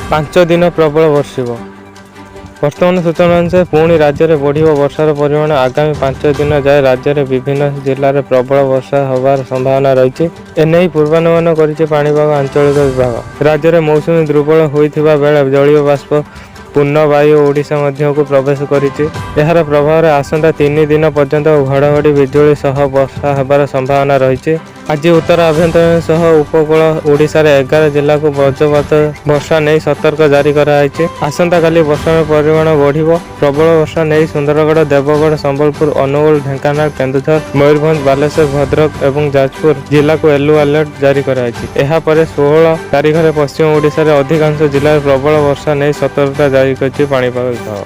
5 ଦିନ ପ୍ରବଳ ବର୍ଷିବ। ବର୍ତ୍ତମାନ ସୂଚନା ଅନୁସାରେ, ପୁଣି ରାଜ୍ୟରେ ବଢ଼ିବ ବର୍ଷାର ପରିମାଣ। ଆଗାମୀ 5 ଦିନ ଯାଏ ରାଜ୍ୟରେ ବିଭିନ୍ନ ଜିଲ୍ଲାରେ ପ୍ରବଳ ବର୍ଷା ହେବାର ସମ୍ଭାବନା ରହିଛି। ଏନେଇ ପୂର୍ବାନୁମାନ କରିଛି ପାଣିପାଗ ଆଞ୍ଚଳିକ ବିଭାଗ। ରାଜ୍ୟରେ ମୌସୁମୀ ଦୁର୍ବଳ ହୋଇଥିବା ବେଳେ ଜଳୀୟ ବାଷ୍ପ ପୂର୍ଣ୍ଣ ବାୟୁ ଓଡ଼ିଶା ମଧ୍ୟକୁ ପ୍ରବେଶ କରିଛି। ଏହାର ପ୍ରଭାବରେ ଆସନ୍ତା 3 ଦିନ ପର୍ଯ୍ୟନ୍ତ ଘଡ଼ଘଡ଼ି ବିଜୁଳି ସହ ବର୍ଷା ହେବାର ସମ୍ଭାବନା ରହିଛି। ଆଜି ଉତ୍ତର ଆଭ୍ୟନ୍ତରୀଣ ସହ ଉପକୂଳ ଓଡ଼ିଶାରେ 11 ଜିଲ୍ଲାକୁ ବଜ୍ରପାତ ବର୍ଷା ନେଇ ସତର୍କ ଜାରି କରାଯାଇଛି। ଆସନ୍ତାକାଲି ବର୍ଷାର ପରିମାଣ ବଢ଼ିବ। ପ୍ରବଳ ବର୍ଷା ନେଇ ସୁନ୍ଦରଗଡ଼, ଦେବଗଡ଼, ସମ୍ବଲପୁର, ଅନୁଗୁଳ, ଢେଙ୍କାନାଳ, କେନ୍ଦୁଝର, ମୟୂରଭଞ୍ଜ, ବାଲେଶ୍ୱର, ଭଦ୍ରକ ଏବଂ ଯାଜପୁର ଜିଲ୍ଲାକୁ ୟେଲୋ ଆଲର୍ଟ ଜାରି କରାଯାଇଛି। ଏହାପରେ 16 ତାରିଖରେ ପଶ୍ଚିମ ଓଡ଼ିଶାରେ ଅଧିକାଂଶ ଜିଲ୍ଲାରେ ପ୍ରବଳ ବର୍ଷା ନେଇ ସତର୍କତା ଜାରି କରିଛି ପାଣିପାଗ ବିଭାଗ।